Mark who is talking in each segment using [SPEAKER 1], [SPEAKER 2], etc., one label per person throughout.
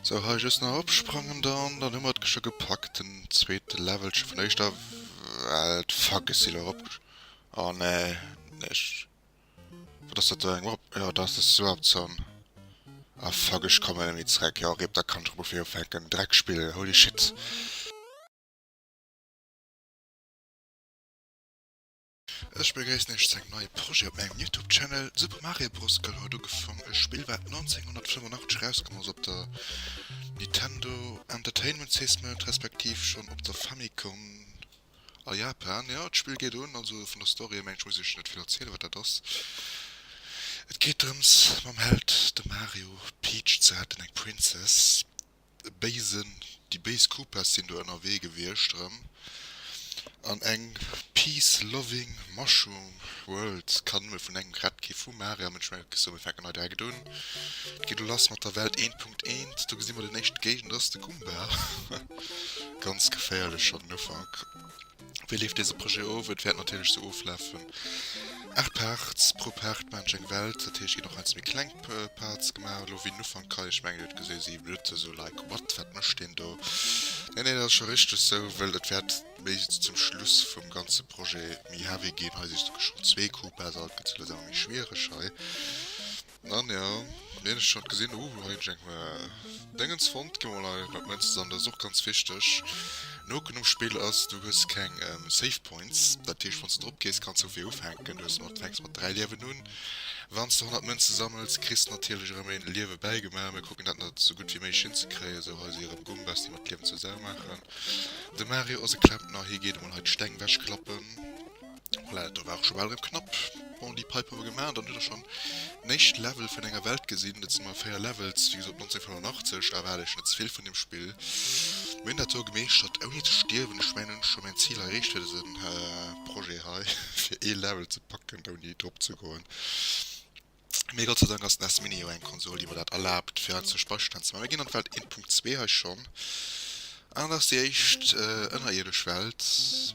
[SPEAKER 1] Sou, hei just nach eropsprangen dann. Dann hu mer et scho gepackt, den zweete Levelche vun der éischter Welt. Fuck, ech si lo erop. Oh nee, nee, ech. Wat ass dat do eng Warp? Jo, dat ass d'Warp Zone. Ah fuck, ech kommen net méi zereck. Jo, rip, da kann ech erëm vu vir ufänken. Dreckspill, holy shit. Ech begréissen iech zu engem neie Projet op mengem Youtube Channel. Super Mario Bros gëtt haut ugefong, e Spill wat 1985 erauskomm ass op der Nintendo Entertainment System respektiv schonn op der Famicom a Japan. Jo, d'Spill geet un, also vun der Story hier mengen ech muss ech net vill erzielen wat dat ass. Et geet drëms mam Held dem Mario d'Peach ze retten, eng Princess. E béisen, déi béis Koopas sinn do ënnerwee gewiescht erëm an eng peace loving mushroom world kann nëmme vun engem gerett gi, vum Mario. An ech mengen et so, mir fänken hei direkt un. Et geet elo lass mat der Welt 1.1, do gesi mer den éischte Géigner, dat ass de Goomba. Ganz geféierlech schonn den Ufank. Wéi leeft dese Projet of? Et wäert natierlech sou oflafen, 8 Parts, pro Part maachen ech eng Welt, dat heescht, et ginn och heiansdo méi kleng Parts gemaach. Elo wéi den Ufank hei, ech mengen dir hutt gesinn, 7 Minutten, sou like what, wat mécht deen do? Nee, nee, dat ass scho richteg sou, wëll et wäert méi zum Schluss vum ganze Projet méi heavy ginn. Hei si schonn zwee Koopas, alt gëtt se lues awer méi schwiereg hei. An jo, mir hunn ech schonn gesinn. Uh, hei hunn ech eng Déngens fonnt. Gi mer mol hei mat Mënzen an, dat ass och ganz wichteg. Den Hoken um Spill ass, du hues keng Save Points. Dat heescht, wann s de drop gees, kanns du vu vir ufänken. Du hues mat, fänks mat 3 Liewen un. Wann s de 100 Mënze sammels, kriss de natierlech erëm een Liewe bäigemaach. Mir kucken dat nach esou gutt wéi méiglech hinzekréien. Esou, hei si erëm Gumbas, déi mer d'Liewen zur Sau maachen. De Mario ass e Klempner, hie geet emol hei d'Steng wechklappen. Voilà, do war och scho bal erëm knapp. Bon, déi Pipe hu mer gemaach an dann hutt der schonn den éischten Level vun enger Welt gesinn. Dat sinn emol 4 Levels, wéi gesot 1985 erwaarde ech net ze vill vun deem Spill. Mir hunn dat do gemeeschtert ouni ze stierwen. Ech mengen hunn scho mäin Zil erreecht fir dëse Projet hei, fir ee Level ze packen ouni drop ze goen. Mee Gott sei Dank ass den S Mini jo eng Konsol, déi mer dat erlaabt, fir heiansdo Speicherstänn ze maachen. Mir ginn an d'Welt 1.2 hei schonn. An dat ass déi éischt ënnerierdesch Welt.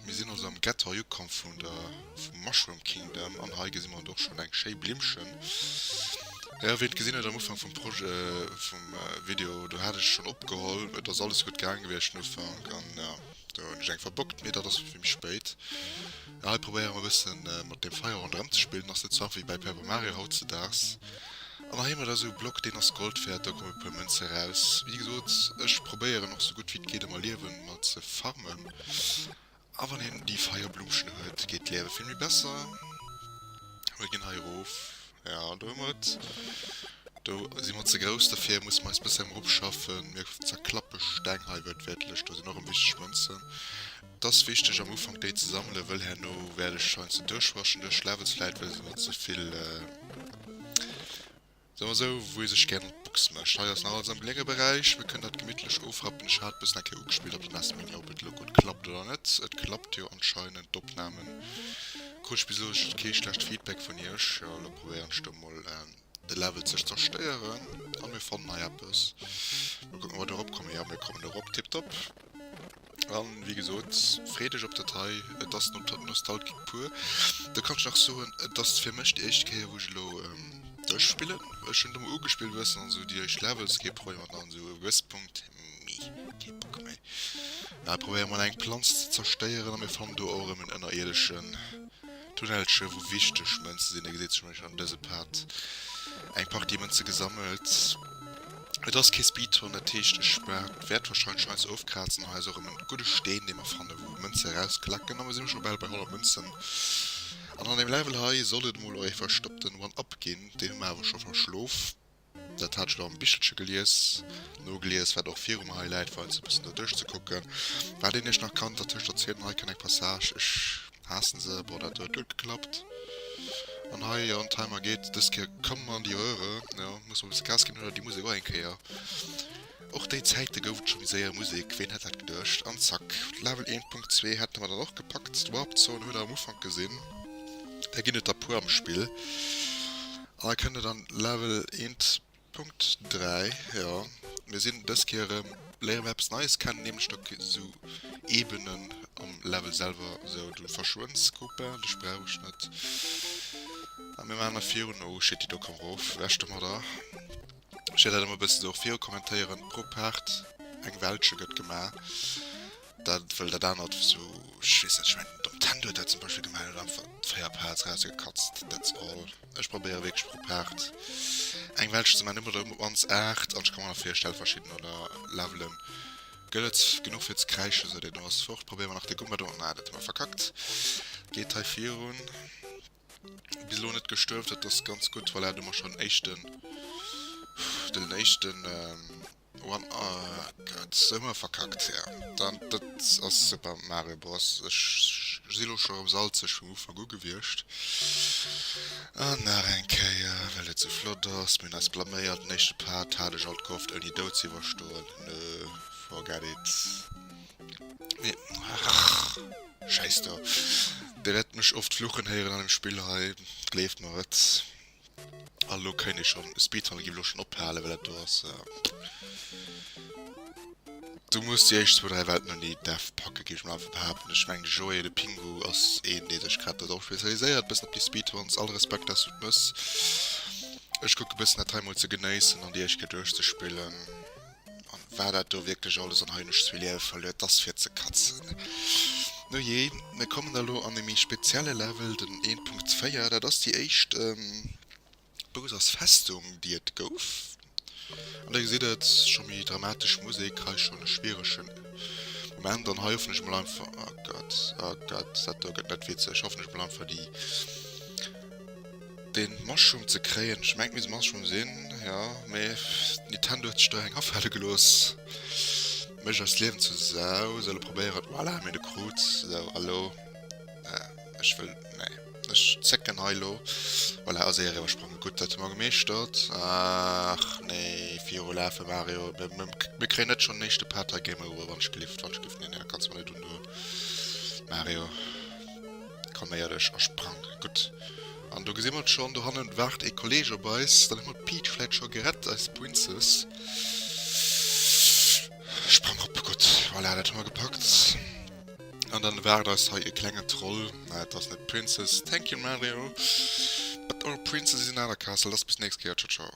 [SPEAKER 1] Mir sinn also am Ghetto hei ukomm vun der, vum Mushroom Kingdom. An hei gesi mer och schonn eng schéi Blimmchen. Jo, wéi et gesinn huet am Ufank vum Projet, vum Video, do hat ech schonn opgeholl. Et ass alles gutt gaange gewiescht den Ufank. An jo, do hunn ech eng verbockt, mee dat ass fir méi spéit. Ja, hei probéiere mer e bëssen mat deem Feier ronderëm ze spillen. Ass net sou einfach wéi bei Paper Mario hautzedaags. An hei hu mer da sou e Block, deen ass Gold wäert, do komme puer Mënze raus. Wéi gesot, ech probéieren och sou gutt wéi et geet ëmmer Liewen mat ze farmen. A wann een déi Feierblummchen huet, geet d'Liewe vill méi besser. Mir ginn hei erof. Ja, do hu mer et. Do si mer ze grouss derfir, musse mer eis bësse eropschaffen. Mir zerklappe Steng hei wuertwiertlech. Do sinn och erëm wichteg Mënzen. Et ass wichteg am Ufank déi ze sammelen, wëll herno wäert ech heiansdo duerchrushen duerch Levels, vläit wëll se mer ze vill, soe mer esou, wou ee sech gär an d'Box mécht. Hei ass nach alles am glénge Beräich, mir kënnen dat gemittlech ofrappen. Ech hat bëssen eng Kéier ugespillt op den S Mini, ob et elo gutt klappt oder net. Et klappt jo anscheinend, d'Opnamen krut ech bis elo kee schlecht Feedback vun iech. Jo, elo probéieren ech do mol de Level ze zerstéieren an mir fannen hei eppes. Mol kucken ob mer do erop kommen. Jo, mir kommen erop, tiptop. An wéi gesot, free dech op dat hei, et ass Nostalgie pur. Da kann ech nach soen, et ass fir mech déi éischt Kéier wou ech elo duerchspillen. Ech hunn et emol ugespillt e bëssen an esou déi éischt Levels, kee Problem, an dann esou e gewësse Punkt, meh, kee Bock méi. Mä probéiere mol eng Planz ze zerstéieren a mir fannen do och erëm en ënnerierdeschen Tunnelche wou wichteg Mënze sinn. Dir gesitt ech hunn an dëse Part eng Partie Mënze gesammelt. Et ass kee Speedrun, dat heescht ech wäert wahrscheinlech heiansdo ofkrazen. Hei ass och erëm en gudde Steen dee mer fannen, wou Mënze erausklacken a mer sinn scho bal bei 100 Mënzen. An an deem Level hei sollt et emol och ee verstoppten One-Up ginn, deen hu mer awer scho verschlof. Dat hat ech elo am Bichelche gelies, nogelies, wat och viru mer hei läit, fir heiansdo e bëssen derduerch ze kucken. Wat een iech nach kann dertëscht erzielen, hei kënnt eng Passage, ech Haassen se, bon dat huet gutt geklappt. An hei, jo, den Timer geet, dës Kéier komme mer an déi Röhre, jo, muss mer e bësse Gas ginn, oder déi Musek och eng Kéier. Och déi Zäite gouf et scho méi séier Musek, ween hätt dat geduecht. An zack, Level 1.2 hätte mer dann och gepackt. D'Warp Zone hutt der am Ufank gesinn, där ginn et der puer am Spill. An da kënnt et an Level 1. Punkt 3, Jo, mir sinn dës Kéier erëm, léiere mir eppes Neies kennen, nämlech do sou Ebenen am Level selwer. Sou, du verschwënns, Koopa, dech brauch ech net. A mir maachen nach virun. Oh shit, déi do komm erof. Ewech domadder. Ech wäert dat ëmmer e bëssen esou och viru kommentéieren. Pro Part eng Weltche gëtt gemaach. Dat wëll dat anert esou, ech weess net, ech mengen Domtendo huet dat zum Beispill gemaach, huet einfach 4 Parts rausgekatzt, that's all. Ech probéiere wierklech pro Part eng Weltche ze maachen, ëmmer op d'mannst 8 an ech ka mer nach virstellen verschidden oder Levelen gëtt et genuch fir ze kräischen. Sou, deen do ass fort, probéiere mer nach de Goomba do, ah dat hu mer verkackt, geet hei virun. Bis elo net gestuerf, dat ass ganz gutt. Voilà, do hu mer schonn den éischten, den éischten One, oh Gott, se hu mer verkackt, ja. Dann, dat ass Super Mario Bros. Ech si elo scho erëm salzeg vum Ufank u gewiescht. An nach eng Kéier, well et sou flott ass. Mir hunn eis blaméiert, den éischte Part hat ech alt gehofft ouni dout ze iwwerstoen. Nö, forget it. Nee, ach, scheiß do. Dir wäert mech oft fluchen héieren an dem Spill hei, gleeft mer et. A lo kéint ee schonn Speedrunner géif elo schonn ophalen, well dat do ass. Du muss déi éischt zwou, dräi Welten ouni Death packe géif ech mol einfach behaapten. Ech mengen de Joé, de Pingu ass een dee sech grad do drop spezialiséiert, bëssen op déi Speedruns. All Respekt dass du et mëss. Ech kucke bëssen dat hei mol ze genéissen an déi éischt Kéier duerchzespillen. An war dat do wierklech alles? An hei hunn ech zwee Liewe verluer. 't ass fir ze katzen. No jee, mir kommen da lo an e méi spezielle Level, den 1.4. Dat ass déi éischt Bowser's Festung, déi et gouf. An da gesitt et, scho méi dramatesch Musek, hei schonn e schwieregen Moment. An hei hoffen ech mol einfach, oh Gott, oh Gott, dat do gëtt net witzeg, hoffen ech mol einfach déi. Den Mushroom ze kréien. Ech mengen et misst e Mushroom sinn, jo, mee Nintendo huet sech do eng afale gelooss mech eist Liewen zu Sau. Solle probéieren, voilà, mir hunn e krut. Sou, a lo, ech wëll, nee, ech zécken hei lo. Voilà, ass ee eriwwersprongen. Gutt, dat hu mer gemeeschtert. Ach nee, viru lafe Mario, mir kréien net schonn den éischte Part hei Game Over, wann ech gelift, wann ech gelift, nee, nee, dat kanns de mer net undoen, Mario. Calméier dech a sprang. Gutt. An do gesi mer et schonn, dohannen waart ee Kolleeg op eis. Dann hu mer d'Peach vläit scho gerett, eis Princess. Sprang op. Gutt, voilà, dat hu mer gepackt. An dann waart eis hei e klengen Troll. Mä et ass net d'Princess. Thank you, Mario. But our princess is in another castle. Lass bis d'nächst Kéier. Ciao, ciao.